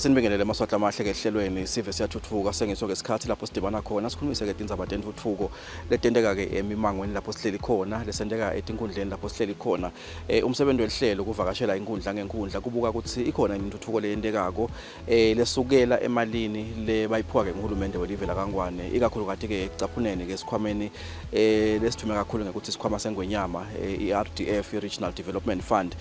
Asinibingelele Maswatla amahle kehlelweni sive siyathuthuka sengiso ngesikhathi lapho sidibana khona sikhulumise ke tindzaba tentfutfuko letenteka ke emimangweni lapho sihleli khona lesenteka etinkundleni lapho sihleli khona. Umsebenzi welihlelo kuvakashela inkundla ngenkundla kubuka ukuthi ikhona intuthuko leyentekako lesukela emalini le bayiphiwa ke nguhulumende welive lakaNgwane, ikakhulukati ke ekucaphuneni ke esikhwameni lesithume kakhulu ngekuthi sikhwama sengwenyama, i-RDF, i-Regional Development Fund.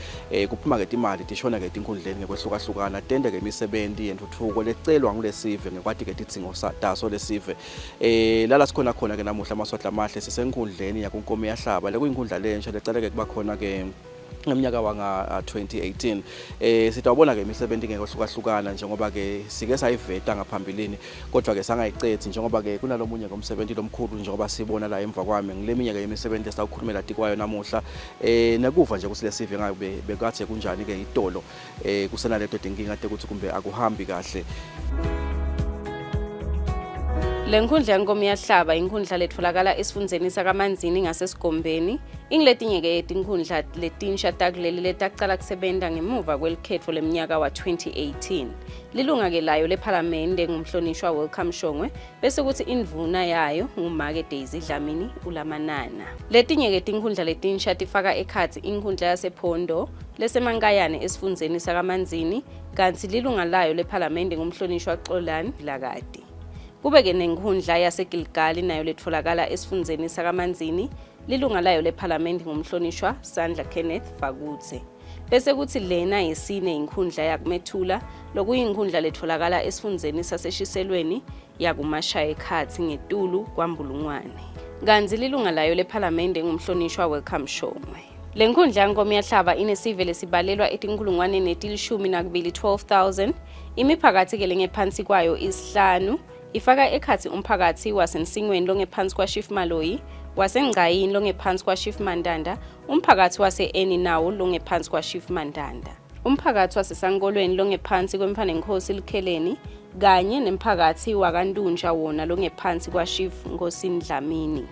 Kuphuma ke timali tishona ke etinkundleni ngekwehlukahlukana tente ke imisebenti yentuthuko lecelwa ngulesive ngekwati ke tidzingo taso lesive. Lala sikhona khona ke namuhla Maswatla amahle sisenkundleni yakuNkomo yahlaba lekuyinkundla lensha lecaleke kuba khona ke ngeminyaka wanga 2018. Sitawubona ke imisebenzi ngekwehlukahluka njengoba ke sike sayiveta ngaphambilini kodwa ke sangayicetsi njengoba ke kunalomunye ngomsebenzi lomkhulu njengoba sibona la emva kwami ngileminyaka yemisebenzi esawukhulumela tikwayo namuhla. Nekuva nje ukuthi lesive ngabe bekathe kunjani ke itolo kusenaleto tinkinga tekuthi kumbe akuhambi kahle. Le nkundla yaNkomo yahlaba inkundla letfolakala esifundzeni sakaManzini ngasesigombeni. Ingiletinye-ke tinkundla letinsha takuleli letacala kusebenta ngemuva kwelikhetfo leminyaka wa-2018. Lilunga-ke layo lephalamende ngumhlonishwa Welcome Shongwe, bese kuthi indvuna yayo ngumake Daisy Dlamini Ulamanana. Letinye-ke tinkundla letinsha tifaka ekhatsi inkundla yasePhondo lesemankayane esifundzeni sakaManzini, kantsi lilunga layo lephalamende ngumhlonishwa Xolani Vilakati. Kube-ke nenkhundla yaseGilgali nayo letfolakala esifundzeni sakaManzini, lilunga layo lephalamende ngumhlonishwa Sandla Kenneth Fakudze. Bese kuthi lena yesine inkhundla yakuMethula, lokuyinkhundla letfolakala esifundzeni saseshiselweni yakuMashayekhathi ngetulu kwaMbulungwane. Kantsi lilunga layo lephalamende ngumhlonishwa Welcome Shongwe. Le nkundla yaNkomo yahlaba inesive lesibalelwa etinkulungwaneni letilishumi nakubili, 12,000. Imiphakathi-ke lengephansi kwayo isihlanu ifaka ekhatsi umphakathi waseNsingweni longephansi kwaShief Maloyi, waseNgcayini longephansi kwaShief Mandanda, umphakathi wase-Eni nawo longephansi kwaShief Mandanda, umphakathi waseSankolweni longephansi kwemfanenkosi Lukheleni, kanye nemphakathi wakaNtunja wona longephansi kwaShief Nkosini Dlamini.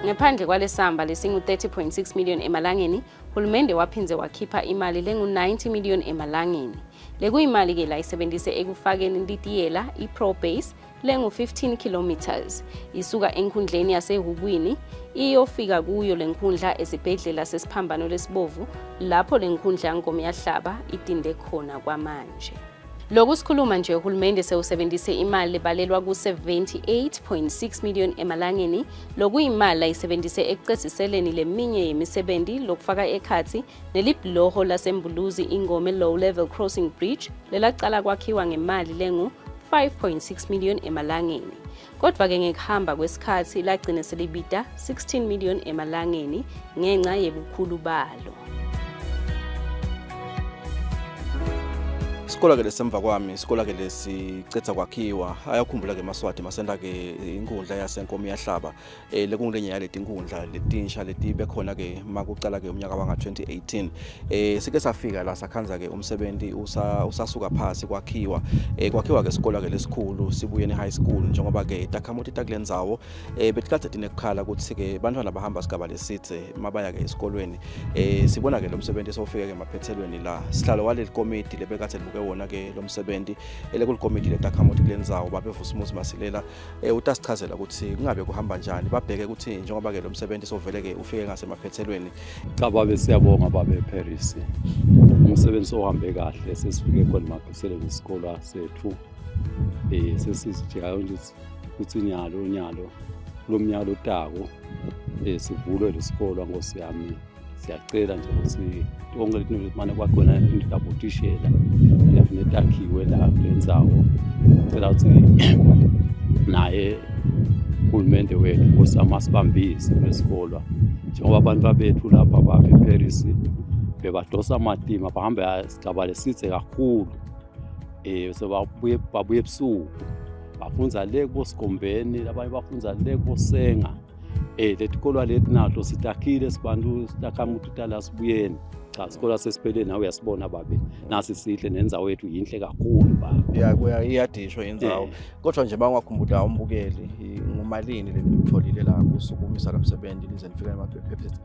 Ngaphandle kwalesamba lesingu-30.6 million emalangeni, hulumende waphindze wakhipha imali lengu-90 million emalangeni. Lekuyimali-ke la isebenzise ekufakeni litiyela i-ProBase lengu-15 kilometers isuka enkundleni yaseHukwini iyofika kuyo lenkundla esibhedlela sesiphambano lesibovu lapho lenkundla yaNkomo yahlaba itinde khona kwamanje. Loku sikhuluma nje uhulumende sewusebenzise imali lebalelwa ku-78.6 million emalangeni, lokuyimali layisebenzise ekucesiseleni leminye yemisebenzi lokufaka ekhatsi nelibhuloho laseMbuluzi Ingome Low Level Crossing Bridge lelacala kwakhiwa ngemali lengu 5.6 million emalangeni. Kodwa-ke ngekuhamba kwesikhathi lagcine selibita 16 million emalangeni ngenxa yebukhulu balo. Isikolo ke lesemva kwami, isikolo ke lesicetha kwakhiwa. Ayakhumbula ke Maswati masenta ke inkundla yaseNkomo yahlaba lekungulenye yaleti inkundla letinsha letibe khona ke makucala ke umnyaka wanga 2018. Sike safika la sakhandza ke umsebenzi usasuka phasi kwakhiwa. Kwakhiwa ke isikolo ke lesikhulu Sibuyeni High School njengoba ke takhamuti takulendzawo betikade tinekukhala ukuthi ke bantwana bahamba sigaba lesitse mabaya ke esikolweni. Sibona ke lo msebenzi sowufike ke emaphethelweni la. Sihlalo waleli komiti lebekade libuke wona ke lo msebenzi elekulikomiti letakhamuti kulendzawo babe Vusimuzi Masilela utasichazela ukuthi kungabe kuhamba njani, babheke ukuthi njengoba ke lo msebenzi sovele ke ufike ngasemaphethelweni. Cha babe, siyabonga babe Paris. Umsebenzi ohambe kahle, sesifike khona emaphethelweni isikolo sethu. Sesijika nje ukuthi nyalo lomnyalo otako sivulwe lesikolo Nkosi yami. Siyacela nje ukuthi tonke letinto mane kwakhona into tabotishela letakhiwe la kulendzawo. Cela ukuthi naye uhulumende wethu Nkosi yami asibambise kulesikolo njengoba abantu bethu lapha babe Paris bebadosa amatima bahambe isigaba lesitse kakhulu. So babuye ebusuku bafunza le kuboSigombeni, labanye bafunza le kuboSenga. Letikolwa leti nato sitakhile sibantu sitakhamuti tala Sibuyeni. Cha, isikolo sesiphelele nawe uyasibona babe, nasi sihle nendzawo yethu yinhle kakhulu babe. Iyadishwa indzawo. Kodwa nje bangakhumbula umbukeli ngumalini lenimtholile la kusukumisa lo msebenzi lize nifike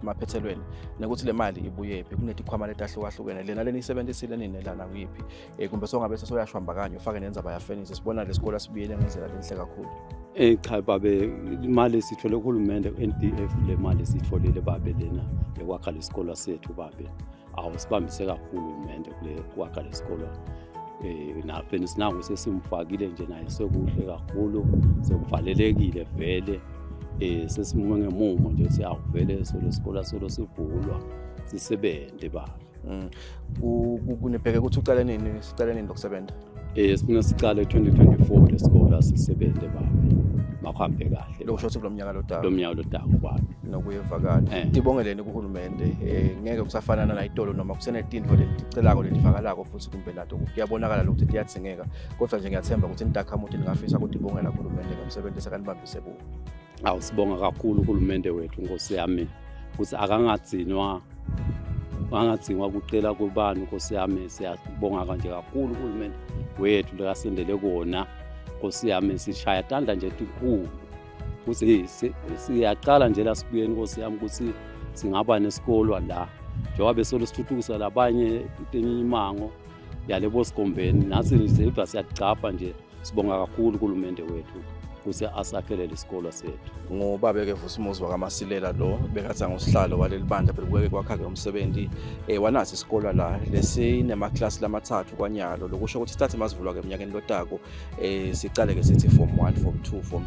emaphethelweni nekuthi le mali ibuyephi kunetikhwama letahlukahlukene lena lenisebenzisile nini lana kuyiphi kumbe songabe sesoyashwamba kanye ufake nenzaba yafenisi sibona lesikole sibuyele ngendlela lenhle kakhulu. Cha babe, imali sithole kuhulumende NDF, le mali sitholile babe lena yokwakha lesikole sethu babe. Awusibambise kakhulu uhulumende kule kwakha lesikole. Nafenisi nangu sesimfakile nje naye sekuhle kakhulu, sekuvalelekile vele. Sesimume ngemumo nje siyavele solo sikole solo sivulwa sisebenze babe. Kunibheke ukuthi ucale nini, sicale nini lokusebenza? Sifuna sicale 2024 lesikole sisebenze babe. Makuhambe kahle. Lokusho ukuthi kulomnyaka lodako. Lomnyaka lodako babe. Nokuyevakala. Tibongeleni kuhulumende ngeke kusafana nayitolo noma kusenetintfo leticelako letivakalako futhi kumbe nato kuyabonakala lokuthi tiyadzingeka kodwa nje ngiyathemba ukuthi nitakhamuti ningafisa ukutibongela kuhulumende ngomsebenzi sekanibambise kuwo. Awusibonga kakhulu uhulumende wethu Nkosi yami ukuthi akangadzinwa angadzinwa kucela kubani Nkosi yami. Siyabonga kanje kakhulu uhulumende wethu lekasendele kona Nkosi yami, sishaya tandla nje tikhulu ukuthi siyaqala nje la sibuyeni Nkosi yami ukuthi singaba nesikolwa la njengoba besolo sithuthukisa labanye imimango yalebo sigombeni nathi siva siyagcapha nje. Sibonga kakhulu uhulumende wethu ukuthi asakhele lesikolo sethu. Ngoba-ke Vusimuzi wakaMasilela lo bekathi angusihlalo waleli bandla belibukeke kwakha-ke umsebenzi wanaso isikolo la lesinemaklasi lamathathu kwanyalo, lokusho ukuthi sithathe masivulwa-ke eminyakeni lotako sicale-ke sithi form 1, form 2, form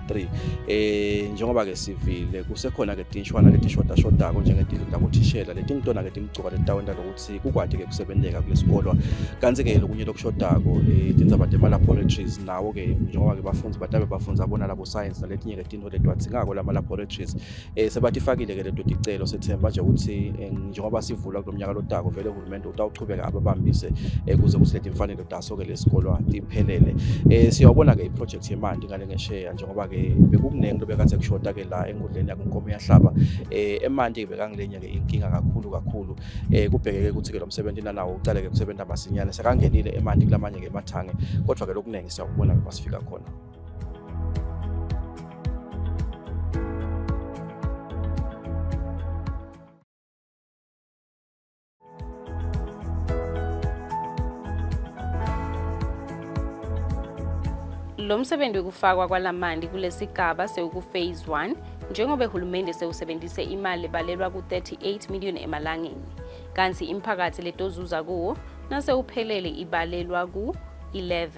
3. Njengoba-ke sivile kusekhona-ke tinshwana letishodashodako njengetindlu tabothishela letingitona-ke timcoka letitawenta lokuthi kukwati-ke kusebenteka kulesikolo. Kanti-ke lokunye lokushodako tindzaba tema-laboratories nawo-ke njengoba-ke bafundzi batabe bafundza bona labo science naletinye-ke tintfo letiwadzingako lama-laboratories sebatifakile-ke leto ticelo. Sethemba nje ukuthi njengoba sivulwa kulo mnyaka lotako vele uhulumende utawuchubeka ababambise kuze kuthi letimfanelo taso-ke lesikolwa tiphelele. Siyawubona-ke i-project yemanti ngale ngesheya njengoba-ke bekukunengi lobekathe kushoda-ke la enkundleni yakuNkomo Yahlaba. Emanti bekangilenye-ke inkinga kakhulu kakhulu. Kubhekeke ukuthi-ke lo msebenzi nanawo ucale-ke kusebenza masinyane, sekangenile emanti kulamanye-ke emathange, kodwa-ke lokunengi siyakubona-ke masifika khona. Lo msebenzi wekufakwa kwalamanti kulesigaba sewuku-phase 1 njengoba uhulumende sewusebenzise imali ebalelwa ku-38 million emalangeni, kanti imiphakathi letozuza kuwo nasewuphelele ibalelwa ku-11.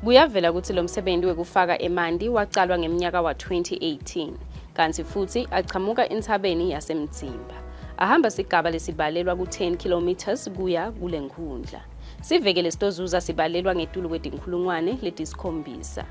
Kuyavela ukuthi lo msebenzi wekufaka emanti wacalwa ngeminyaka wa-2018 kanti futhi achamuka entsabeni yaseMdzimba, ahamba sigaba lesibalelwa ku-10 kilometers kuya kule nkundla. Siveke lesitozuza sibalelwa ngetulu kwetinkhulungwane letisikhombisa.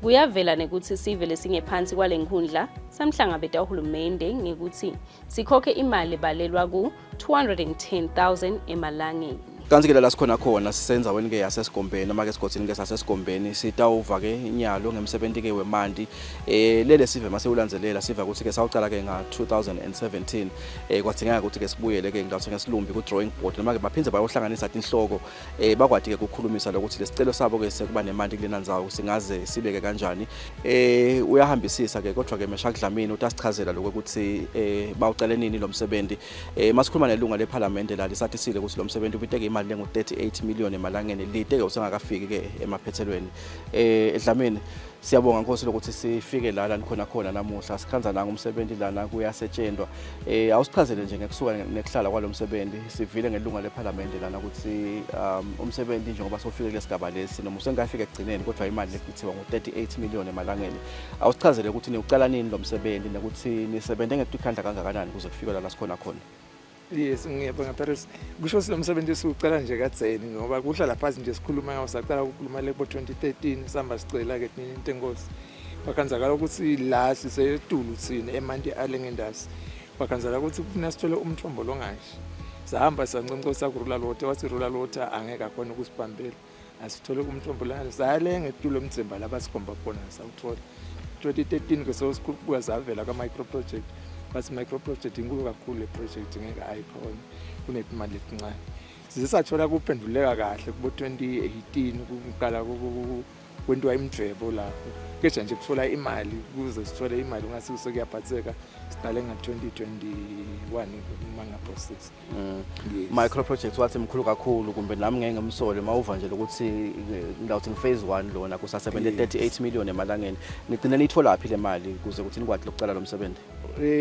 Kuyavela nekuthi sive lesingephansi kwale nkundla samhlangabeta uhulumende ngekuthi sikhokhe imali ebalelwa ku-210,000 emalangeni. Kanti-ke la sikhona khona sisenzaweni-ke yasesigombeni noma-ke esigodini-ke sasesigombeni sitawuva-ke inyalo ngemsebenti-ke wemanti lele sive masewulandzelela siva ukuthi-ke sawucala-ke nga-2017 kwadzingeka ukuthi-ke sibuyele-ke ngawuthi ngesilumbi ku-drawing board noma-ke baphindze bayohlanganisa tinhloko bakwati-ke kukhulumisa lokuthi lesicelo sabo-ke sekuba nemanti kulena ndzawo singaze sibeke kanjani. Uyahambisisa-ke kodwa-ke Meshack Dlamini utasichazela lokho ukuthi bawucale nini lo msebenzi. Masikhuluma nelunga lephalamende la lisatisile ukuthi lo msebenzi ubiteke imali lengu-38 million emalangeni lite-ke usengakafiki-ke emaphethelweni. Dlamini, siyabonga Nkosi lokuthi sifike la nikhona khona namuhla sikhanza nanga umsebenzi lana kuyasetshenzwa. Awusichazele nje ngekusuka nekuhlala kwalo msebenzi. Sivile ngelunga lephalamende lana ukuthi umsebenzi njengoba sofike kulesigaba lesi noma usengafika ekugcineni kodwa imali lekuthiwa ngu-38 million emalangeni. Awusichazele ukuthi niwucala nini lo msebenzi nokuthi nisebenze ngekutikhandla kangakanani kuze kufike la sikhona khona. Yes, ngiyabonga Paris. Kusho lo msebenzi siwucala nje kadzeni ngoba kuhlala phansi nje sikhuluma ngawo saqala ukukhuluma le bo-2013 sihamba sicela ke nini into enkosi. Bakhanzakala ukuthi la sisetulu thina emanti alengendasi. Bakhanzakala ukuthi kufuna sithole umthombo longashi. Sahamba sanconcosa ku-rural water, wathi rural water angeke akhona ukusibambela. Asithole umthombo lana sale ngetulo emdzimba labasikhomba khona sawuthola. 2013 ke sosikhuphuka savela ka-micro project. Bathi micro project inkulu kakhulu le project ngeke ayikhona kunemali etincane. Size sathola kuphenduleka kahle kubo 2018 kuqala Kwentiwa imidvwebo lapho keja nje kuthola imali ukuze sithole imali ungase sekuyaphatheka siqale nga-2021 uma ngaphosisi. Yes. Micro project wathi mkhulu kakhulu kumbe nami ngeke ngimsole mawuva nje ukuthi ngawuthi ngi-phase 1 lona kusasebenze 38 million emalangeni. Nigcine niyitholaphi le mali ukuze ukuthi nikwadi lokucala lo msebenzi?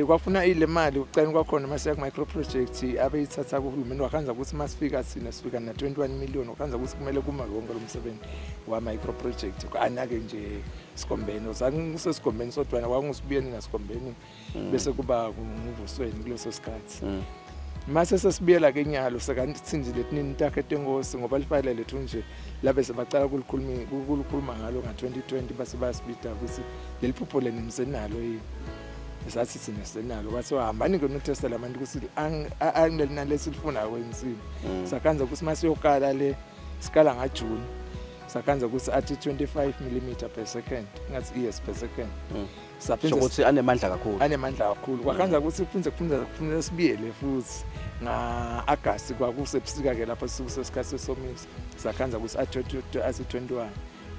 Kwafuna ile mali ukucela kwakhona masiya ku micro project abeyithatha kuhulumeni wakhanza ukuthi masifika thina sifika na 21 million wakhanza ukuthi kumele kuma wonke lo msebenzi wa micro project anake nje Sigombeni sakusesigombeni sodwana kwakungusibuyeni nasigombeni bese kuba nguvusweni kuleso sikhathi. Mase sesibuyela ke nyalo sekanthinji letinini takhe tenkosi ngoba lifayela lethu nje labe sebacala kulikhuluma ngalo nga-2020 base bayasibida ukuthi leli phupho leni nisenalo yini. Sathi thina sisenalo kwathiwa hambani ke notesta labantu ukuthi angilelinani lesilifunayo kwensini. Sakhanza ukuthi masiyokala le sikala ngaJune sakhanza ukuthi athi 25 mm per second ngathi yes per second. Saphinde ukuthi anemandla kakhulu. Anemandla kakhulu. Kwakhanza ukuthi kufunze sibiyele futhi nga-August kwakusebusika ke lapho sikusesikhathi sesomiso sakhanza ukuthi athi 21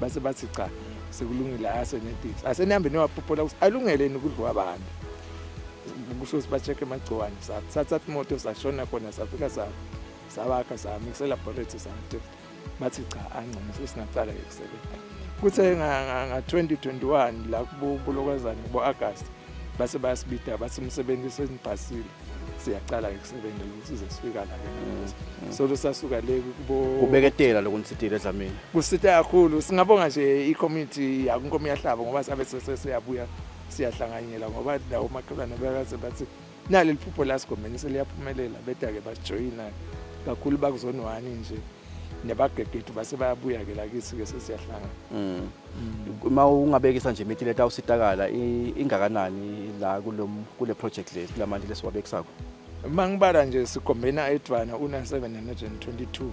base bathi cha sekulungile asenetix asenihambe niwaphuphola ukuthi alungeleni ukudliwa abantu kusho ukuthi ba-check emagciwane sathatha imoto sashona khona safika sabakha samikisa laboratory samtest bathi cha angcono sesingacala ke kusebenza. Kuthe nga-2021 la kubolokazane kubo-August base bayasibida bathi umsebenzi senibhasile siyacala ke kusebenza ukuthi size sifika la ke. So sasuka le kubo kubeketela lokunisitile Dlamini. Kusita kakhulu singabonga nje i-community yakuNkomo Yahlaba ngoba sabe sesiyabuya siyahlanganyela ngoba nawo makhelwane bakaze bathi naleli phupho la Sigombeni seliyaphumelela beda ke bajoyina kakhulu bakuzone 1 nje nebagegethu base bayabuya ke lakithi ke sesiyahlangana. Uma ungabekisa nje imithi leta usitakala ingakanani la kule project le kulamanje lesiwabekisako? Mangibala nje Sigombeni edwana una 722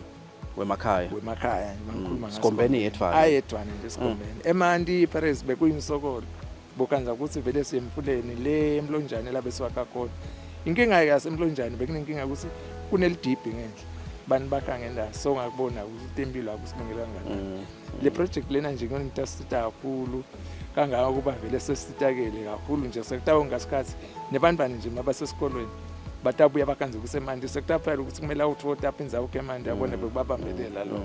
wemakhaya. Wemakhaya ngikhuluma ngaso. Sigombeni yedwana. Ayedwana nje Sigombeni. Emanti Paris bekuyinsokolo. Bokanza ukuthi vele siyemfuleni le emlonjane la besiwakha khona. Inkinga yasemlonjane bekunenkinga ukuthi kunelidibhi ngenhla. Bantu bakha ngendawo so ngakubona ukuthi impilo akusilungela kangakanani. Le project lena nje ngiyontasita kakhulu kangaka kuba vele sesitakele kakhulu nje sekutawo ngasikhathi nebantwana nje mabasesikolweni batabuya bakanze kusemandi sekutaphela ukuthi kumele awuthota apha indzawo kemandi yabona bekubabambelela lo.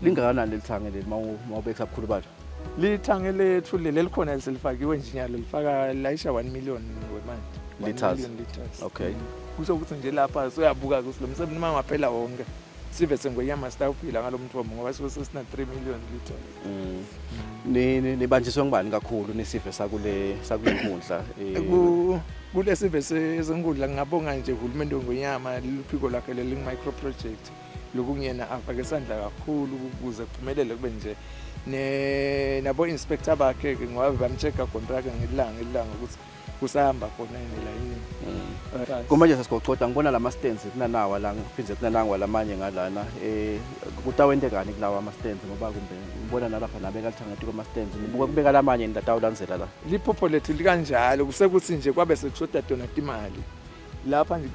Lingakanani lelithange leli mawubekisa bukhulu balo? Lithange lethu leli likhona liselifakiwe nje nyalo lifaka layisha 1 million wemandi. Liters. Okay. Kusho ukuthi nje lapha soyabuka ukuthi lo msebenzi uma ungaphela wonke sive sengwenyama sitawuphila ngalo mthombo ngoba suke sesina 3 million liters. Nibanjiswe ngubani kakhulu nesive sakule inkundla? Kule sive senkundla ngingabonga nje uhulumende wengwenyama luphiko lakhe leli micro project lokungena afake isandla kakhulu ukuze kuphumelele kube nje nabo inspector bakhe ke ngoba bamcheck-a contract ngelanga ilanga ukuthi kusahamba khona yini la yini. Kumanje sesigocoda ngibona lama stands kunanawa la ngiphindze kunanangwa lamanye ngalana kutawente kani kulawa ama stands ngoba kumbe ngibona nalapha nabeka lithanga kwama stands nibuka kubeka lamanye ndatawulandzela la. Liphupho lethu likanjalo kusekuthi nje kwabe sekushoda dona imali. Lapha nje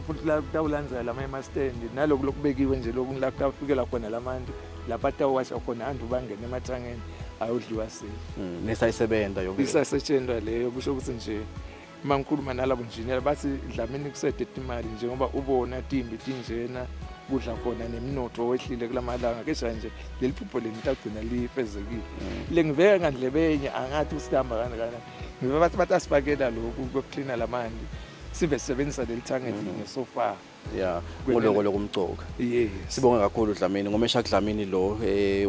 kutawulandzela lamanye ama stand naloku lokubekiwe nje loku la kutafikela khona lamanti lapha tawasha khona antu bangena emathangeni ayodliwa sile. Nesayisebenza yonke. Isasetshenzwa leyo kusho ukuthi nje uma ngikhuluma nalabo engineer bathi Dlamini kusede imali njengoba ubona timbi tinjena kudla khona nemnotho wehlile kulamalanga kesha nje leli phupho leli litagcina lifezekile. Le ngiveka ngandlebenye angathi usihamba kanjani. Ngive bathi batasifakela lokhu kokucleana lamanti sive sisebenzisa leli thange linye so far. Yeah, ngoloko lokumcoka. Yes. Sibonga kakhulu Dlamini ngomesha Dlamini lo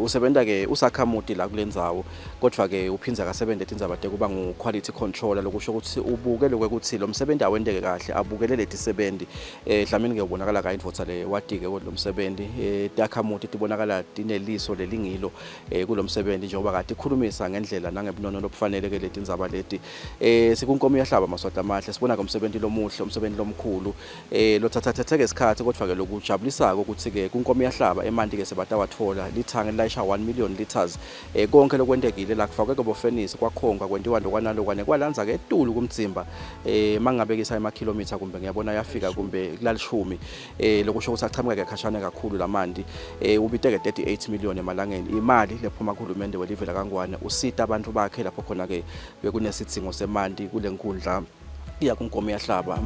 usebenza ke usakhamuti la kulendzawo kodwa ke uphinza kasebenza etindzaba tekuba ngu quality controller lokusho ukuthi ubuke lokuthi lo msebenzi awendeke kahle abukele letisebenzi. Dlamini ke ubonakala ka indvodza le watike lo msebenzi takhamuti tibonakala tineliso lelingilo kulomsebenzi njengoba kade ikhulumisa ngendlela nangebunono lobufanele ke letindzaba leti. Sikunkomo Yahlaba Maswati amahle sibona ke umsebenzi lomuhle umsebenzi lomkhulu lothatha Kutsetse ke sikhatsi kodwa ke lokujabulisako ukuthi ke kunkomo yahlaba emanti ke sebatawatfola lithange layisha 1 million liters. Konke lokwentekile la kufakwe ke bofenisi kwakhonga kwentiwa lokwanalokwane kwalandza ke etulu kumtsimba mangabekisa emakhilomitha kumbe ngiyabona yafika kumbe kulalishumi lokusho ukuthi achamuka ke khashane kakhulu lamanti. Ubiteke 38 million emalangeni imali lephuma kuhulumende welive kaNgwane usita abantu bakhe lapho khona ke bekunesidzingo semanti kule nkundla iya kunkomo yahlaba.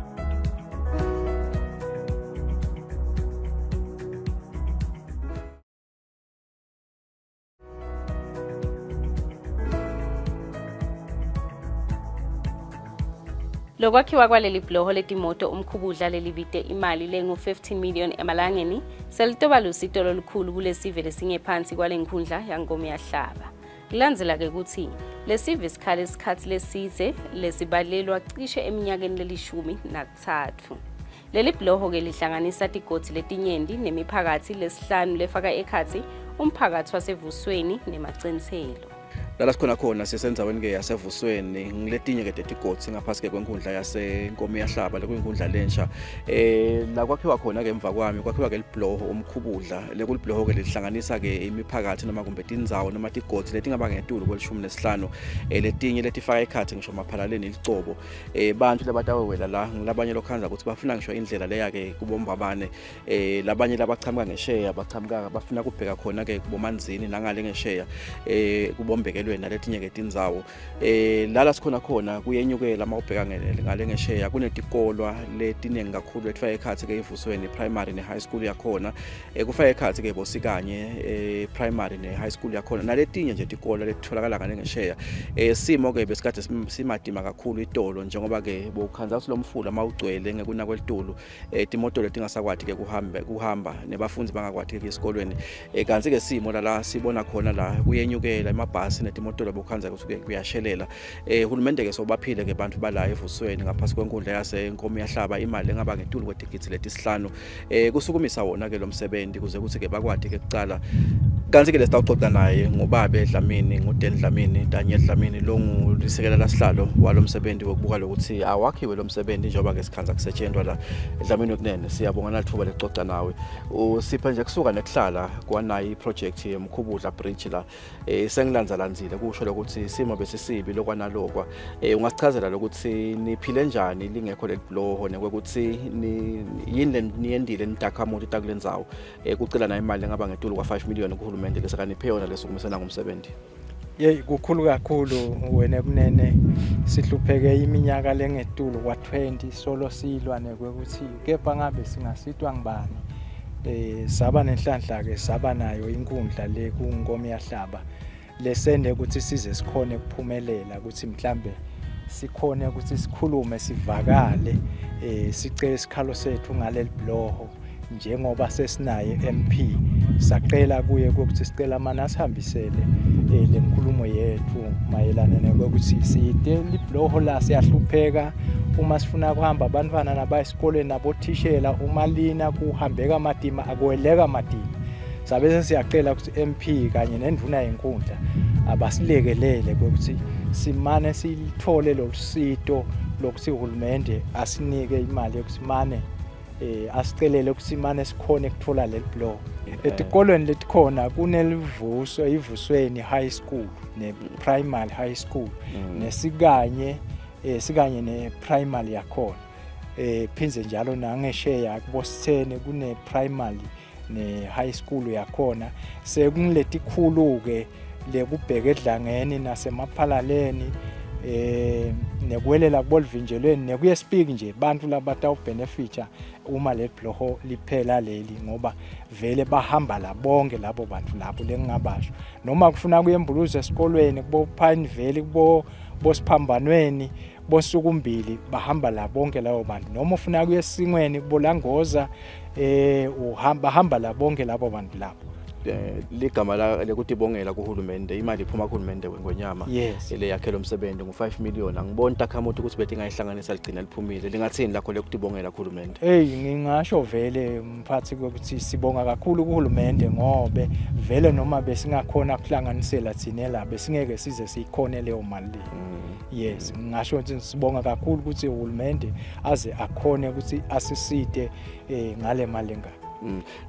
Lokwakhiwa kwaleli bhuloho letimoto umkhubudla lelibite imali lengu-15 million emalangeni selitoba lusito lolukhulu kulesive lesingephansi kwale nkundla yankomo yahlaba. Kulandzela-ke kutsi lesive sikhale isikhatsi lesidze lesibalelwa cishe eminyakeni leli-13. Leli bhuloho-ke lihlanganisa tigodzi letinyenti nemiphakatsi lesihlanu lefaka ekhatsi umphakatsi wasevusweni nemaciniselo. Lala sikhona khona sisenzaweni ke yasevusweni ngiletinye ke tetigodzi ngaphasi ke kwenkundla yasenkomo yahlaba lekuyinkundla lensha. La kwakhiwa khona ke emva kwami kwakhiwa ke libhuloho umkhubudla lekulibhuloho ke lihlanganisa ke imiphakathi noma kumbe tindzawo noma tigodzi letingaba ngetulu kwelishumi nesihlanu, letinye letifaka ekhatsi ngisho maphalaleni licobo. Bantu labatawewela la ngilabanye lokhandza ukuthi bafuna ngisho indlela leya ke kubombabane, labanye labachamuka ngesheya bachamuka bafuna kubheka khona ke kubomanzini nangale ngesheya kubombekelweni naletinye ke tindzawo. Lala sikhona khona kuyenyukela mawubheka ngale ngesheya kunetikolwa letiningi kakhulu letifaka ekhatsi ke ivusweni primary ne high school yakhona, kufaka ekhatsi ke bosikanye primary ne high school yakhona naletinye nje tikolwa letitholakala ngale ngesheya. Simo ke besikade simatima kakhulu itolo njengoba ke bokhandza ukuthi lomfula mawugcwele ngekuna kwelitulu timoto letingasakwati ke kuhamba nebafundi bangakwati ke esikolweni. Kanti ke simo la sibona khona la kuyenyukela emabhasi netimoto bokhandza ukuthi kuyashelela. Hulumende ke sobaphile ke bantu bala evusweni ngaphasi kwenkundla yasenkomo yahlaba imali engaba ngetulu kwetigidzi letisihlanu kusukumisa wona ke lo msebenzi kuze kuthi ke bakwati ke kucala. Kanti ke lesitawuxoxa naye ngobabe Dlamini nguDen Dlamini Daniel Dlamini longulisekela lasihlalo walomsebenzi wokubuka lokuthi awakhiwe lo msebenzi njengoba ke sikhandza kusetshenzwa la. Dlamini kunene siyabonga nalithuba lekuxoxa nawe. Usipha nje kusuka nekuhlala kwanayo iproject yemkhubudla bridge la sengilandzalandzile kusho lokuthi simo besisibi lokwanalokwa. Ungasichazela lokuthi niphile njani lingekho lelibhuloho nekwekuthi yini niyendile nidakhamuti takulendzawo kucela na imali engaba ngetulu kwa 5 million kuhulumende lesekaniphe yona lesukumisela ngumsebenzi? Yey kukhulu kakhulu wena kunene sihlupheke iminyaka lengetulu kwa-20 solo silwa nekwekuthi kepha ngabe singasitwa ngibani. Saba nenhlanhla ke saba nayo inkundla le kunkomo yahlaba lesende ukuthi size sikhone ukuphumelela ukuthi mhlambe sikhone ukuthi sikhulume sivakale sicele isikhalo sethu ngaleli bhuloho njengoba sesinaye MP. Sacela kuye ukuthi sicela mana asihambisele le nkulumo yethu mayelana nokuthi side libhuloho la siyahlupheka uma sifuna kuhamba abantwana nabayesikoleni nabothishela uma lina kuhambeka matima akweleka matima. Sabe siyacela ukuthi MP kanye nendvuna yenkundla abasilekelele ukuthi simane silithole lolusito lokuthi uhulumende asinike imali yokusimane asicelele ukuthi sikhone ukuthola leli block. Etikolweni letikhona kunelivuso ivusweni high school ne primary high school nesikanye sikanye ne primary yakhona, phinze njalo nangesheya kubosithene kune primary ne high school yakhona. Sekuniletikhulu ke lekubheka edlangeni nasemaphalaleni nekwelela kubolivinjelweni nekuye speak nje bantu labatawubenefita uma le bloho liphela leli, ngoba vele bahamba la bonke labo bantu labo lengingabasho. Noma kufuna kuyembuluza esikolweni kubo Pine Valley kubo bosiphambanweni bosukumbili bahamba la bonke labo bantu. Noma ufuna kuye esingweni kubolangoza uhamba bahamba la bonke labo bantu labo. Ligama lekutibongela kuhulumende, imali iphuma kuhulumende wengonyama. Yes. Le yakhe lomsebenzi ngu 5 million. Angiboni takhamuti ukuthi betingayihlanganisa ligcina liphumile. Lingathini lakho lekutibongela kuhulumende? Hey, ngingasho vele mphathi ukuthi sibonga kakhulu kuhulumende ngobe vele noma besingakhona kuhlanganisela thina la besingeke size siyikhone leyo mali le. Yes, ngingasho ukuthi sibonga kakhulu ukuthi uhulumende aze akhone ukuthi asisite ngale mali engaka.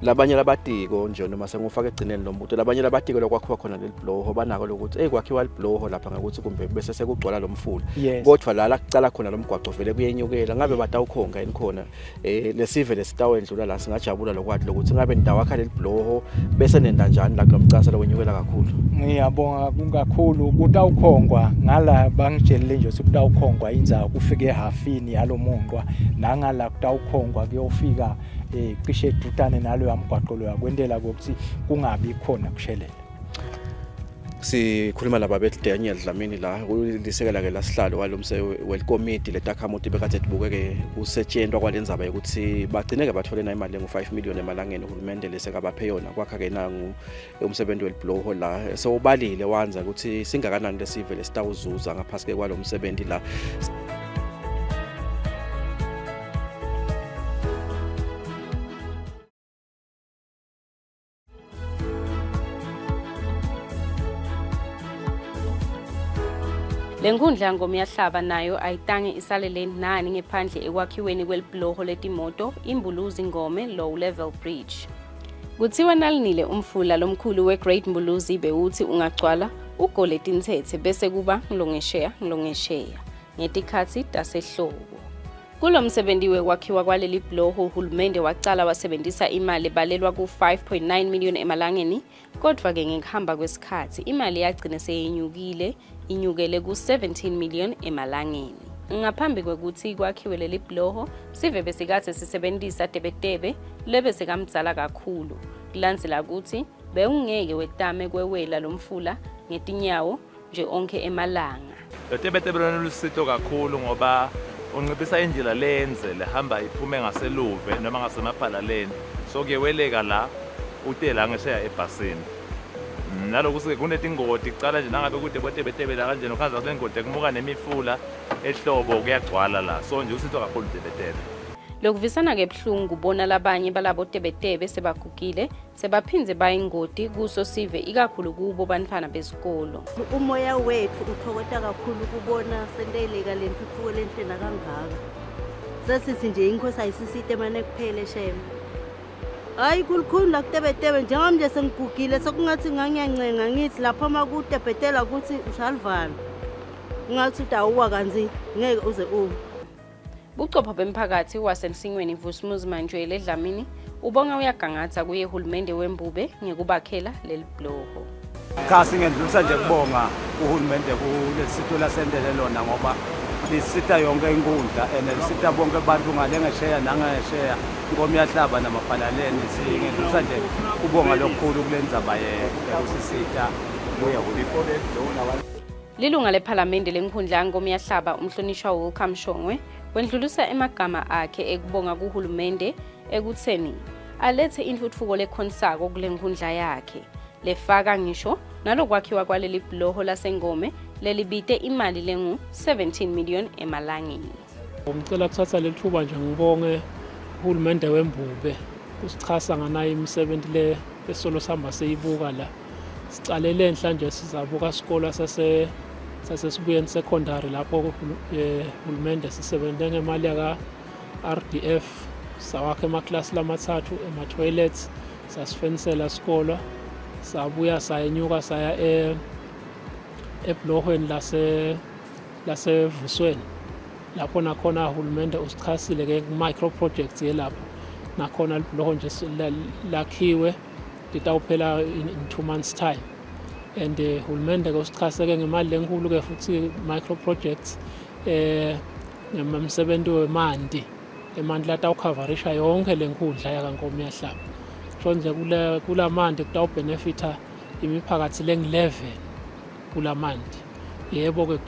Labanye labatiko nje noma sengufaka egcineni lombuto, labanye labatiko lokwakhiwa khona leli bloho banako lokuthi hey kwakhiwa libloho lapha ngakuthi kumbe bese sekugcwala lomfula. Yes. Kodwa la kucala khona lomgwaqo vele kuyenyukela, ngabe batawukhonga yini khona lesive lesitawendlula la singajabula lokwathi lokuthi ngabe nidawakha leli bloho bese nenda njani la kulomcansa lokwenyukela kakhulu. Ngiyabonga kakhulu kutawukhongwa ngala bangitshelile nje ukuthi kutawukhongwa indzawo kufike ehafini yalomunqwa nangala kutawukhongwa kuyofika cishe edutane nalo yamgwaqo lo yakwendela ukuthi kungabi khona kushelela. Sikhuluma laba bethi Daniel Dlamini la ulisekela ke lasihlalo walomse welkomiti letakhamuti bekade tibukeke kusetshentwa kwalendzaba yokuthi bagcineke bathole na imali engu 5 million emalangeni uhulumende lesekabaphe yona kwakha ke nangu umsebenzi welibloho la sewubalile wanza ukuthi singakanani lesive lesitawuzuza ngaphasi ke kwalomsebenzi la. Lenkundla Ngomyahlaba nayo ayitange isalele nani ngephandle ekwakhiweni kwelibhuloho letimoto iMbuluzi Ngome Low Level Bridge. Kuthiwa nalinile umfula lomkhulu weGreat Mbuluzi bewuthi ungagcwala ugole tintsetse bese kuba ngilongesheya ngilongesheya ngetikhatsi tasehlobo. Kulomsebenzi wekwakhiwa kwaleli bhuloho uhulumende wacala wasebenzisa imali ebalelwa ku-5.9 million emalangeni, kodwa-ke ngekuhamba kwesikhathi imali yagcina seyenyukile inyukele ku-17 million emalangeni. Ngaphambi kwekuthi kwakhiwe leli bhuloho sive besikade sisebenzisa tebetebe lebe sekamdzala kakhulu, kulandzela ukuthi bewungeke wetame kwewela lomfula ngetinyawo nje onke emalanga. Lo tebetebe lona lusito kakhulu ngoba unciphisa indlela lenze lehamba iphume ngaseluve noma ngasemaphalaleni, so kuyeweleka la ute la ngesheya ebhasini. Nalokuthi kunetingodi kucala nje nangabe kude botebetebe la kanjena ukhanza kule ngodi kumuka nemifula ehlobo kuyagcwala la, so nje usito kakhulu tebetebe. Lokuvisana-ke buhlungu kubona labanye balabo tebetebe sebagugile sebaphindze bayingoti kuso sive ikakhulu kubo bantfwana besikolo. Umoya wethu uthokota kakhulu kubona senteleka le ntuthuko lenhle nakangaka. Sesithi nje inkosi ayisisite mane kuphele shame. Hayi kulikhulu la kutebetebe njengoba nje sengigugile sokungathi ngangiyancenga ngithi lapha makutebetela ukuthi ushalivalo. Ungathi utawuwa kanzi ngeke uze uwe. Buchopho bemphakathi waseNsingweni Vusimuzi Manjwele Dlamini ubonga uyagangatha kuye uhulumende wembube ngekubakhela leli bhuloho. Cha, singendlulisa nje kubonga uhulumende kulesito lasendele lona ngoba lisita yonke inkundla and lisita bonke abantu ngale ngesheya nangesheya Ngomyahlaba namaphalaleni. Singendlulisa nje kubonga lokukhulu kule ndzaba yekusisita kuye uhulumende. Lilunga lephalamende lenkundla Ngomyahlaba umhlonishwa Welcome Shongwe wendlulisa emagama akhe ekubonga kuhulumende ekutheni alethe intuthuko lekhonsako kule nkundla yakhe lefaka ngisho nalokwakhiwa kwaleli bhuloho laseNgome lelibite imali lengu 17 million emalangeni. Ngicela kuthatha leli thuba nje ngibonge uhulumende wembube kusichasa nganayo imisebenzi le esolo sihamba seyibuka la. Sicalele enhla nje sizabuka isikolo sasesibuyeni secondary lapho uhulumende sisebenze ngemali yaka RDF sawakha emaklasi lamathathu ema-toilets sasifensela isikolo sabuya sayenyuka saya ebhulohweni lasevusweni lapho nakhona uhulumende usichasile ke micro projects yelapho nakhona libhuloho nje lakhiwe litawuphela in 2 months time. And uhulumende ke usichaseke ngemali lenkulu ke futhi micro projects ngemsebenzi wemanti emanti latawukhavarisha yonke lenkundla yakaNkomiyahlaba. So nje kulamanti kutawubenefita imiphakathi lengu-11 kulamanti. Yebo ke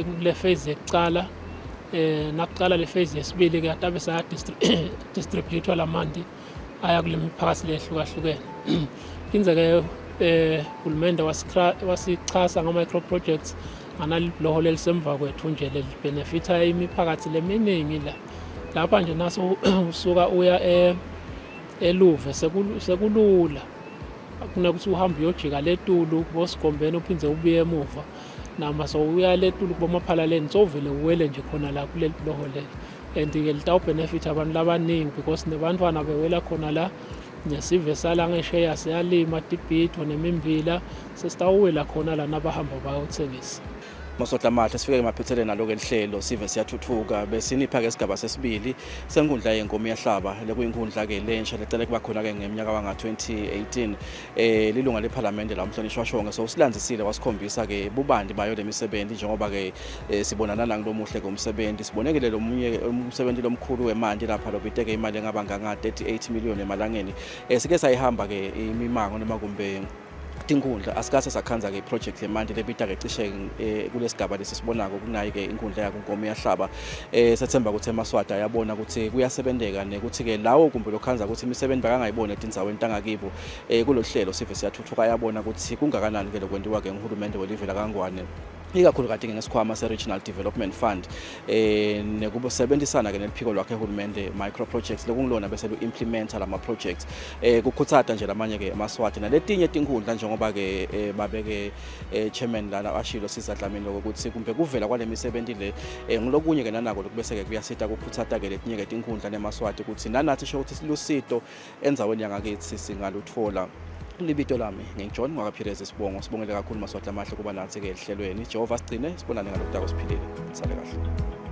kule phase yekucala nakucala le phase yesibili ke atabe saya distribute lamanti aya kule miphakathi lehlukahlukene. Phindze-ke hulumende wasichasa nga-micro projects nganalibhuloho lelisemva kwethu nje lelibenefitha imiphakathi leminingi la. Lapha nje naso usuka uya eLuve sekulula kunokuthi uhambe uyojika letulu bosigombeni uphindze ubuye emuva nama so uya letulu kubomaphalaleni sowuvele uwele nje khona la kuleli bhuloho leli. And-ke litawubhenefitha abantu labaningi because nebantwana bewela khona la nesive sala ngesheya siyalima tibhidvo nemimbila sesitawuwela khona la nabahamba bayothengisa. Masotla amahle sifike emaphethelweni naloke lihlelo sive siyathuthuka besinipha ke sigaba sesibili senkundla yenkomo yahlaba lekuyinkundla ke lensha lecele kuba khona ke ngeminyaka wanga 2018 lilunga leParliament la umhlonishwa Shongwe so usilandzisile wasikhombisa ke bubanti bayo lemisebenzi njengoba ke sibonana nangilomuhle ke umsebenzi sibonekele lomunye umsebenzi lomkhulu wemanti lapha lobiteke imali engaba nganga 38 million emalangeni sike sayihamba ke imimango noma kumbe tinkundla asikase sakhanza ke project yemanti lebita ke cishe kulesigaba lesisibonako kunayi ke inkundla yakuNkomo yahlaba sethemba ukuthi emaswati ayabona ukuthi kuyasebenteka nekuthi ke lawo kumbe lokhanza ukuthi imisebenzi bakangayibona etindzaweni tangakibo kulolu hlelo sive siyathuthuka ayabona ukuthi kungakanani ke lokwentiwa ke nguhulumende welive lakaNgwane ikakhulukati ngesikhwama se-Regional Development Fund nekusebenzisana ke neliphiko lwakhe ehulumende micro projects lokungilona bese lu-implementa lama projects kukhutsata nje lamanye ke emaswati naletinye tinkhundla njengoba ke babeke chairman lana ashilo Siza Dlamini lokuthi kumbe kuvela kwale misebenti le ngilokunye ke nanako lokubese ke kuyasita kukhutsata ke letinye ke tinkhundla nemaswati ukuthi nanathi sho ukuthi silusito endzaweni yangakithi singalutfola. Libito lami nginguJohn ngwakaPhirezi sibongo sibongele kakhulu maswati amahle kuba nathi ke ehlelweni. Jehova sigcine sibonane ngalokutako siphilile. Sale kahle.